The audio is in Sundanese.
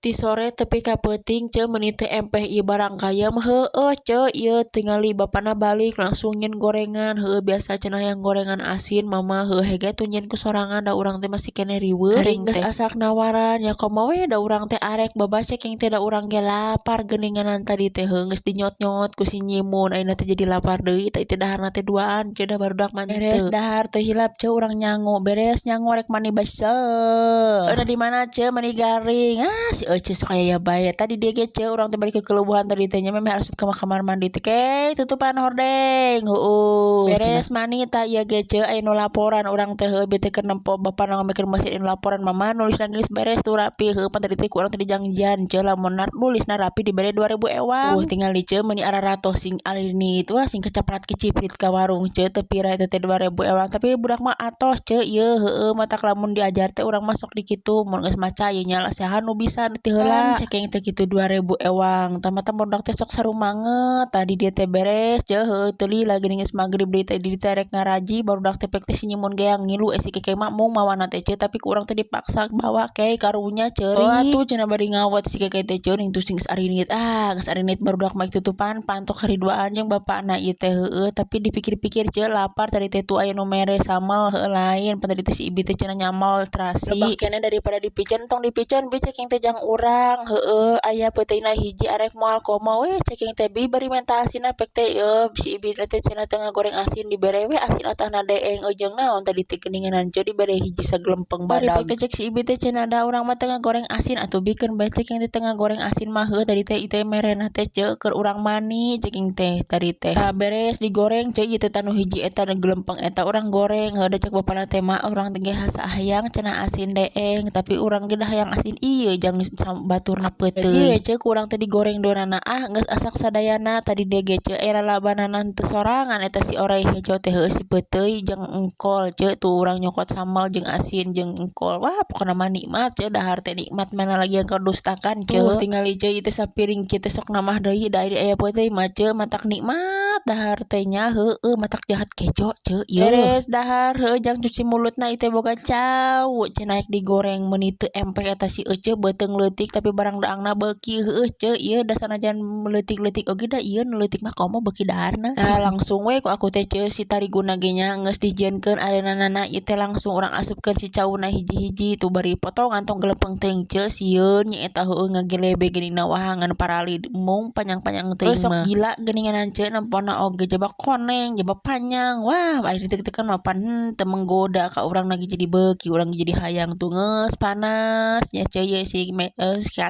Ti sore tepi ka peuting, ce, meuni teu empeh ieu barang kayem. Heueuh, ce, ieu tingali bapana balik langsung nyieun gorengan. Heueuh, biasa cenah yang gorengan asin mama. Heueuh, hege tuh nyieun ku sorangan, da urang teh masih keneh riweuh. Ari geus asak nawaran nya, komo we da urang teh arek babah cekeng teh, da urang ge lapar geuninganan. Tadi teh heuh geus dinyot-nyot ku si Nyimun, ayeuna teh jadi lapar deui. Tah, itu daharna teh duaan, ce, da barudak mah. Beres dahar, teu hilap, ce, urang nyangu. Beres nyangu, rek mandi baseuh. Udah di mana, ce, mani garing. Ah, si Ece sok aya bae. Tadi dia ge, ce, urang teh balik ke kelebuhan tadi teh nya, memeh asup ke kamar mandi teh ke tutupan hordeng. Heueuh, beres mandi tah ieu ge, ce, aya nu laporan urang teh. Heueuh, bete keur nempo bapana ngomongkeun mesin laporan, mama nulis geus beres tuh rapi. Heueuh, pan tadi teh ku urang teh dijanjian, ce, lamun nulisna rapi dibere 2000 ewang. Tuh tingali, ce, meuni ararato sing alinit, wah, sing kecaprat kiciprit ka warung, ce. Teu pira eta teh 2000 ewang, tapi budak mah atoh, ce, ieu. Heueuh, matak lamun diajar teh urang masuk di kitu, mun geus maca ieu nya saha nu bisa ti heula cekeng teh kitu 2000 ewang. Tah, budak teh sok sarumanget. Tadi dia teh beres, ce, heueuh, teu lila geuning geus magrib deui teh di terek ngaraji barudak teh. Pek teh si Nyimun geang ngilu, eh, si Keke mah mung mawana teh, ce, tapi ku urang teh dipaksa bawa ke karunya ceurik. Oh, atuh cenah bari ngawat si Keke teh, ce, ning tusing geus arinit. Ah, geus arinit barudak mah, tutupan pantok duaan jeung bapakna ieu teh. Heueuh, tapi dipikir-pikir, ce, lapar tadi teh. Tuh aya nu mere sambal. Heueuh, lain pan tadi teh si Ibi teh cenah nyamal terasi. Lebah keneh daripada dipiceun, tong dipiceun bi, cekeng teh jang urang. Heueuh, aya peuteuyna hiji arek moal, komo we cekeng teh bi bari menta asinna. Pek teh ieu si Ibi teh cenah teu ngagoreng asin, dibere we asin atahna deeng jeung naon tadi teh geuninganan, ce, dibere hiji sagelempeng badag. Pek teh cek si Ibi teh cenah da urang mah teu ngagoreng asin. Atuh bikeun bae cekeng teh teu ngagoreng asin mah. Heueuh, tadi teh ieu merena teh, ce, keur urang mani cekeng teh tadi teh. Tah, beres digoreng, ce, ieu teh tanu hiji eta gelempeng eta urang goreng. Heueuh, cek bapana teh mah urang teh ge hasa hayang cenah asin deeng, tapi urang ge dah hayang asin ieu jang baturna peuteuy. Ieu, ce, kurang teh digoreng duanana. Ah, geus asak sadayana tadi ge, ce, era labanana teu sorangan eta si oray hejo teh. Heueuh, si peuteuy jeung engkol, ce, tuh urang nyokot sambal jeung asin jeung engkol. Wah, pokona mah nikmat, ce, dahar teh nikmat, mana lagi yang kau dustakan, ce. Tuh tingali, ce, itu sapiring kieu teh sok namah deui da aya peuteuy mah, ce, matak nikmat dahar teh nya. Heueuh, matak jahat kejo, ce, ieu. Beres dahar, heueuh, jang cuci mulutna ieu teh boga cau, ce, naik digoreng meuni teu empeh eta si Ece, beuteung leutik tapi barang daangna beuki. Heueuh, ce, ieu da sanajan leutik-leutik oge da ieu nu leutik mah komo beuki daharna. Tah, langsung we ku aku teh, ce, si tariguna ge nya geus dijieunkeun adeunanana ieu teh, langsung urang asupkeun si cauna hiji-hiji tuh, bari potongan tong gelempeng teuing, ce, sieun nya eta. Heueuh, ngagelebe geuning wah, ngan parali mung panjang-panjang teuing mah. Sok gila geuninganan, ce, nempona oge jaba koneng, jaba panjang. Wah, ari diteuk-teukeun mah pan teu menggoda ka urang lagi, jadi beuki urang jadi hayang. Tuh geus panas nya, ce, ye si